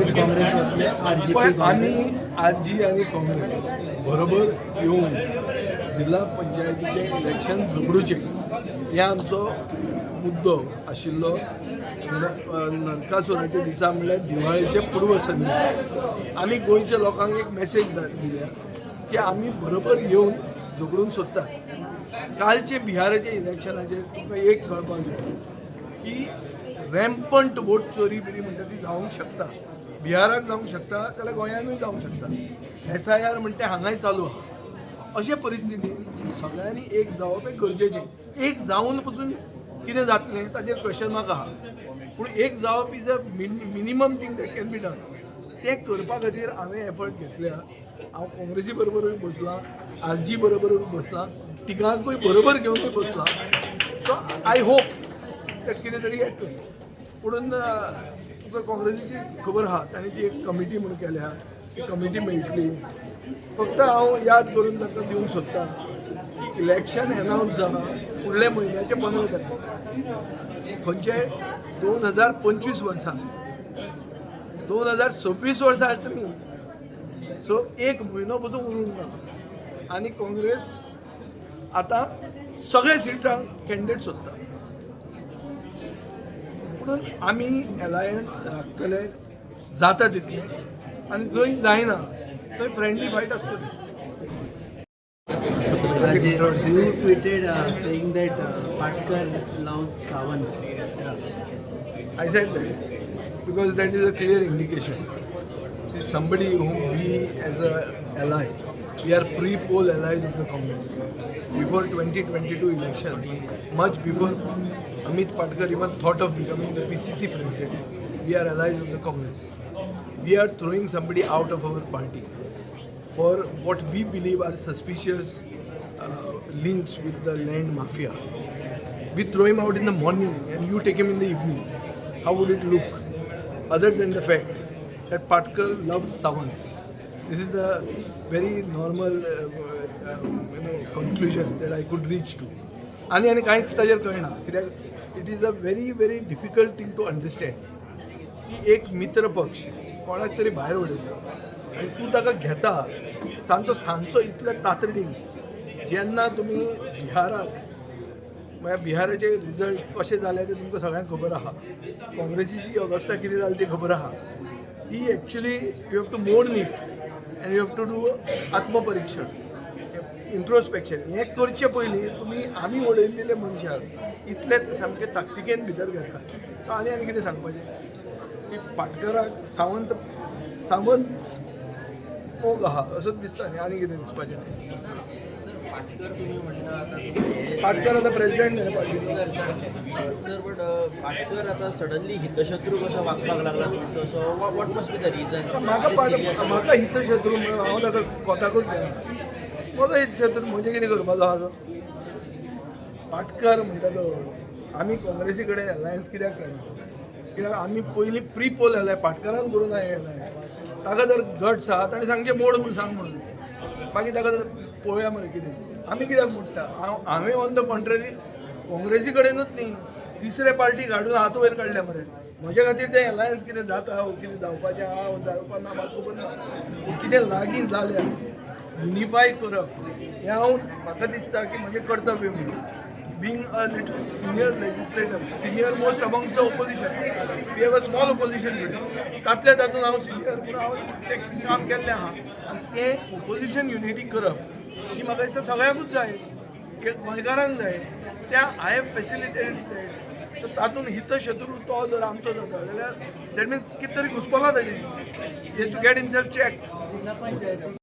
with Congress वतले R पळय जी आमी आरजी आनी काँग्रेस बरोबर येवन जिल्हा पंचायतीचें इलेक्शन झगडूचें हें आमचो मुद्दो आशिल्लो. नरकासुराच्या दिसा, म्हणल्यार दिवाळेचे पूर्वसंध्या, आमी गोंयच्या लोकांक एक मेसेज दिल्या की आमी बरोबर येवन झगडूंक सोदतात. कालचे बिहाराचे इलेक्शनाचेर तुमकां एक कळपाक जाय की रॅम्पंट वोट चोरी बिरी म्हणटा ती जावंक शकता. बिहाराक जावंक शकता जाल्यार गोंयानूय जावंक शकता. एसआयआर म्हणटा हांगाय चालू आहा. अशे परिस्थितीन सगळ्यांनी एक जावप हें गरजेचें. एक जावन पसून कितें जातलें ताचेर क्वेश्चन मार्क आहा, पूण एक जावप is a minimum thing that can be done. तें करपा खातीर हांवें एफर्ट घेतल्या. हांव काँग्रेसी बरोबरूय बसलां, आरजी बरोबरूय बसलां, तिगांकूय बरोबर घेवनूय बसलां. सो I hope that कितें तरी येतलें. पुणून तुका काँग्रेसीची खबर आहा, तांणी ती एक कमिटी म्हणून केल्या. ती कमिटी मेळटली. फक्त हांव याद करून तांकां दिवंक सोदतां की इलेक्शन एनावन्स जालां फुडल्या म्हयन्याचे 15 तारखेक. खंयचे? 2025 वर्सां. 2026 वर्सां न्ही. सो एक म्हयनो पसून उरूंक ना आनी काँग्रेस आतां सगळे सिटांक कॅन्डिडेट सोदता. म्हणून आमी एलायन्स राखतले जाता तितले आनी जंय जायना थंय फ्रेंडली फायट आसतली. Raje, you tweeted saying that Patkar loves Sawants. I said that because that is a clear indication. See, somebody whom we as a ally, we are pre-poll allies of the Congress. Before 2022 election, much before Amit Patkar even thought of becoming the PCC president, we are allies of the Congress. We are throwing somebody out of our party for what we believe are suspicious links with the land mafia. We throw him out in the morning and you take him in the evening. How would it look? Other than the fact that Patkar loves Sawants. This is the very normal conclusion that I could reach to. आनी आनी कांयच ताजेर कळना, कित्याक it is a very very difficult thing to understand की एक मित्र पक्ष कोणाक तरी भायर उडयता आनी तूं ताका घेता सांजचो सांजचो इतल्या तातडीन. जेन्ना तुमी बिहाराक, म्हळ्यार बिहाराचे रिजल्ट कशे जाले ते तुमकां सगळ्यांक खबर आहा. काँग्रेसीची अवस्था कितें जाली ती खबर आहा. ती actually you have to mourn it and you have to do आत्मपरीक्षण, इंट्रोस्पेक्शन. हें करचे पयलीं तुमी आमी उडयल्ले मनशाक इतले सामके ताकतिकेन भितर घेता. आनी आनी कितें सांगपाचें की पाटकराक सावंत सावंत मोग आहा असोच दिसता न्ही? आनी कितें दिसपाचें? सर, पाटकर तुम्ही म्हणता आता तुम्ही पाटकर आतां प्रेसिडेंट न्ही party. Sir, sir, sir, but Patkar आता सडनली हितशत्रू कसो वागपाक लागला तुमचो? So what must be the reason? म्हाका म्हाका हितशत्रू म्हणून हांव ताका कोताकूच घेना. म्हजो हितशत्रू म्हणजे कितें करपाचो आहा तो? पाटकर म्हणटा तो, आमी काँग्रेसी कडेन अलायन्स कित्याक केला? कित्याक आमी पयलीं प्री पोल अलाय पाटकरान करूं ना हे अलायन्स. ताका जर गट्स आहा, ताणें सांगचें मोड म्हूण सांग म्हणून. मागीर ताका पळोवया मरे कितें. आमी कित्याक मोडटा? हांव हांवें ऑन the contrary काँग्रेसी कडेनूच न्ही, तिसरे पार्टीक हाडून हात वयर काडल्या मरे. म्हजे खातीर तें अलायन्स कितें जाता, कितें जावपाचें आहा, जावपा ना म्हाका खबर ना. पूण कितें लागीं जाल्यार युनिफाय करप हें हांव म्हाका दिसता की म्हजें कर्तव्य म्हणून. Being a little senior legislator, senior most amongst the opposition, we have a small opposition today, तातल्या तातूंत हांव सिनियर पूण हांव तें काम केल्लें आहा आनी तें ओपोजिशन युनिटी करप ही म्हाका दिसता सगळ्यांकूच जाय, एक गोंयकारांक जाय. त्या I have facilitated that. So तातूंत हितशत्रू तो जर आमचो जाता जाल्यार that means कितें तरी घुसपला ताजें. He has to get himself check. जिल्हा पंचायती